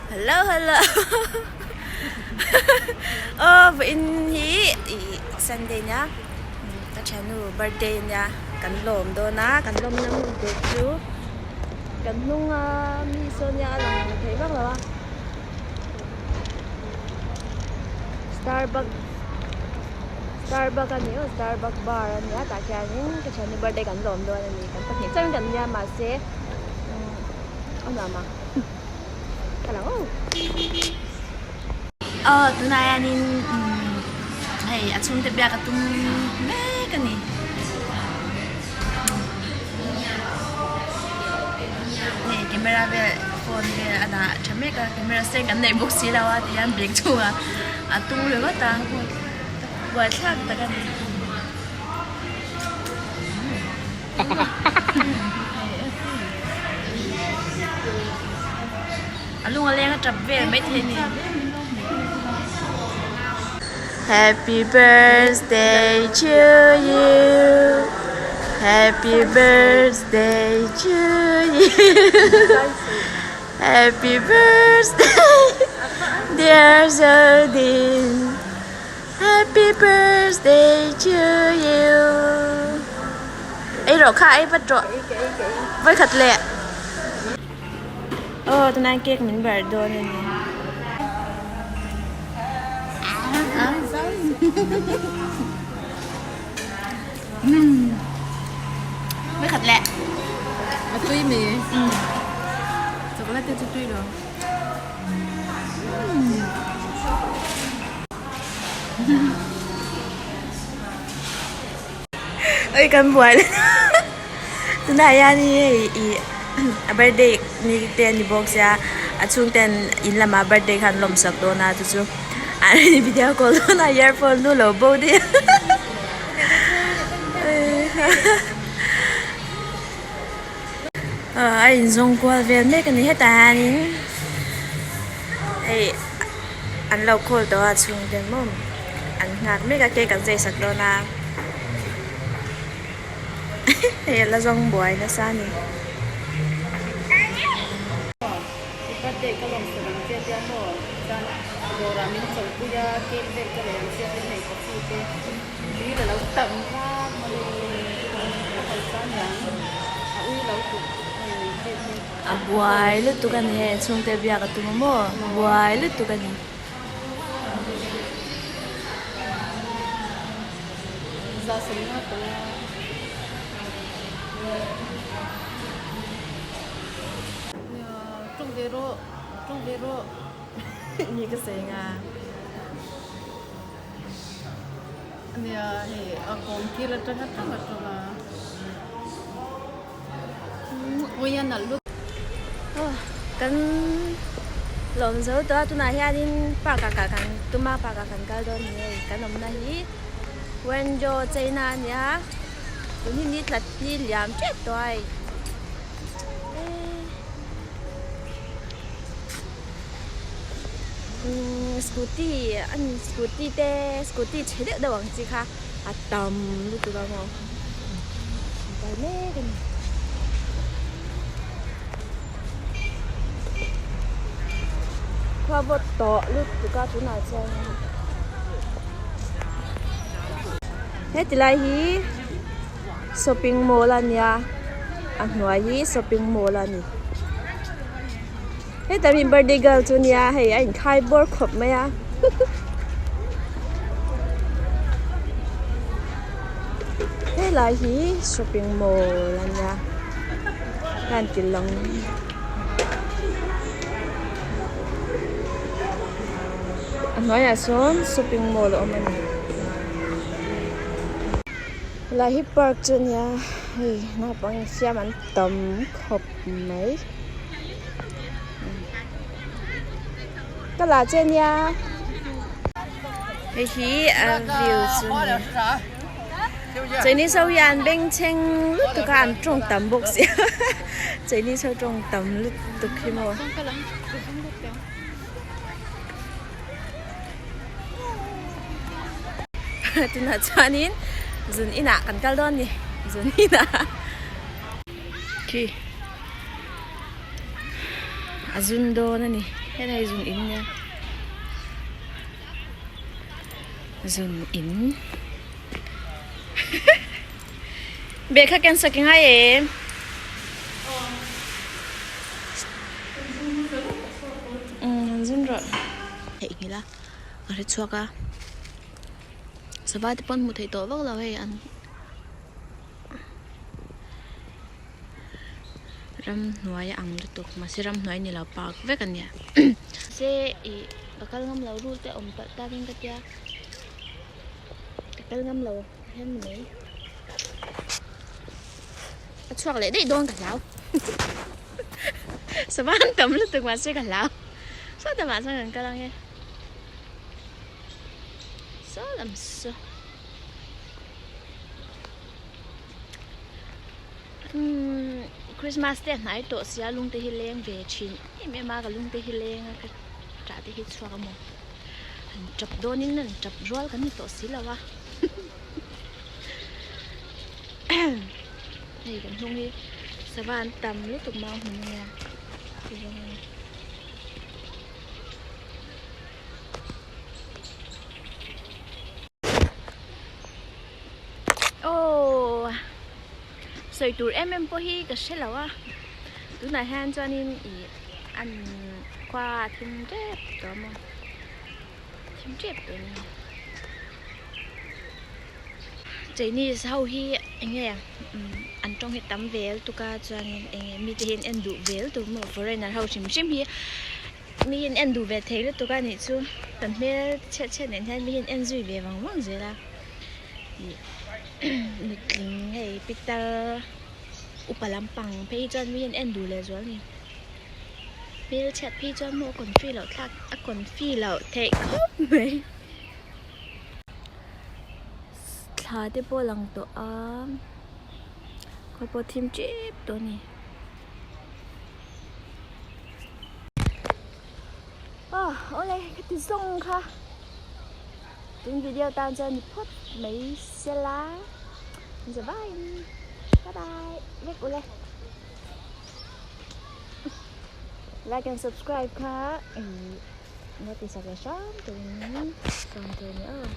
Hello hello aw vawiin hi ih Sunday nia ka thiannu birthday ania kan lawm dawn a kan lawm na hmun tur chu kan hnung a mi sawn nia a lang thei vak lo a Starbucks Starbucks a ni aw Starbucks bar a nia tah khianin ka thiannu birthday kan lawm dawn a ni kan pahnih chauhin kan nia mahse a nuam ang. Aw tunah hianin hei a chhungte biak a tum mek a ni. Hei camera vel phone vel a dah tha mek a camera seng kan nei bawk si lo a ti hian bag chhungah a tung ringawt a buaithlak tak a ni. A lung a leng a tap vel maithei a ni. Happy birthday to you Happy birthday to you Happy birthday dear Zodin Happy birthday to you Ei rawh kha ei vat rawh Vawikhat leh Aw tunah cake min bar dawn a ni. Vawikhat leh A tui mi Chocolate te chu tui lo. Oi kan buai le tunah hian hei ih a birthday ni te a ni bawk sia a chhungten in lamah birthday kha an lawm sak dawn a chu chu an video call dawn a earphone lu lo bo daih a a inzawng kual vel mek a ni hetah hianin hei. An lo call tawh a chhungte maw an nghak mek a cake an zai sak dawn a hei a la zawng buai nasa a ni. I birthday ka lawm sak ang che tia maw chuan dawrah min chawlhpui a cake vel ka lei ang che tin hei coffee te tui la lo tam vak mawle ka hausa aniang a ui lo tuk hei cake hi. A buai lutuk a ni hei chhungte biak a tum a maw buai lutuk a ni. Ni ka sawi nga. Kan lawm zo tawh a tunah hianin park ah kal kan tum a park ah kan kal dawn ni hei kan awmna hi Wenzhou China a ni a tun hi ni tlat ni liam tep tawh a hei umm scooty a ni scooty te scooty chhe deuh deuh ang chi kha a tam lutuk a maw. Kal mek a ni. Khua vawt tawh lutuk a tunah chuan heti lai hi shopping mall a nia a hnuai hi shopping mall a ni heta mi birthday girl chu nia hei a inkhai bawr khawp mai a. Helai hi shopping mall a nia ka han ti lang a hnuaiah sawn shopping mall a awm a ni helai hi park chu a nia hei naupang infiam an tam khawp mai. Ka la che nia hei hi a view chu a ni Chinese ho hi an bengchheng lutuk a an tawng tam bawk sia Chinese ho tawng tam lutuk hi maw. Tunah chuanin zun inah kan kal dawn a ni zun inah khi. A zun dawn a ni. Heta hi zun in nia zun in bag kha ken sak i ngai em? Umm han zun rawh. Theihnghilh a ka hre chhuak a sava te pawn hmuh theih tawh vak lo hei an. Ramhnuai a ang lutuk mahse ramhnuai ni lo park vek a nia mahse ih ka kal ngam lo rul te awm palh takin ka tia ka kal ngam lo hian ni mai a chhuak leh daih dawn ka hlau sava an tam lutuk mahse ka hlau saw lamah chuan kan kal ang e saw lam saw. Umm Christmas te a hnai tawh sia lung te hi leng ve thin em em a ka lung te hi leng a ka tah te hi chhuak a maw han tap dawn in han tap rual kan ni tawh si lo a hei kan hnung hi sava an tam lutuk mau hmun ania chuvang a ni. Aww sawi tur em em pawh hi ka hre lo a tunah hian chuanin ih an khua a thim tep tawh a maw thim tep tawh a ni Chinese ho hi eng nge an tawng hi tam ve lutuk a chuanin eng nge mite hi an en duh ve lutuk maw foreigner ho hrim hrim hi. Mi hian en duh ve thei lutuk a nih chu kan hmel chhiat chhiat nen hian mi hian en zui ve vang vang zel a ih nutling hei pitar upa lampang phei hi chuan mi hian en duh leh zual a ni hmel chhiat phei chuan maw a confi loh thlak a confi loh theih khawp mai thla te pawh a lang tawh a khua pawh a thim tep tawh a ni. Aw awle ka ti zawng kha tun video tan chuan ni phawt mai sela za vaiin bye bye vek ule like and subscribe kha ih notice sak leh hram turin sawm tur a ni aw.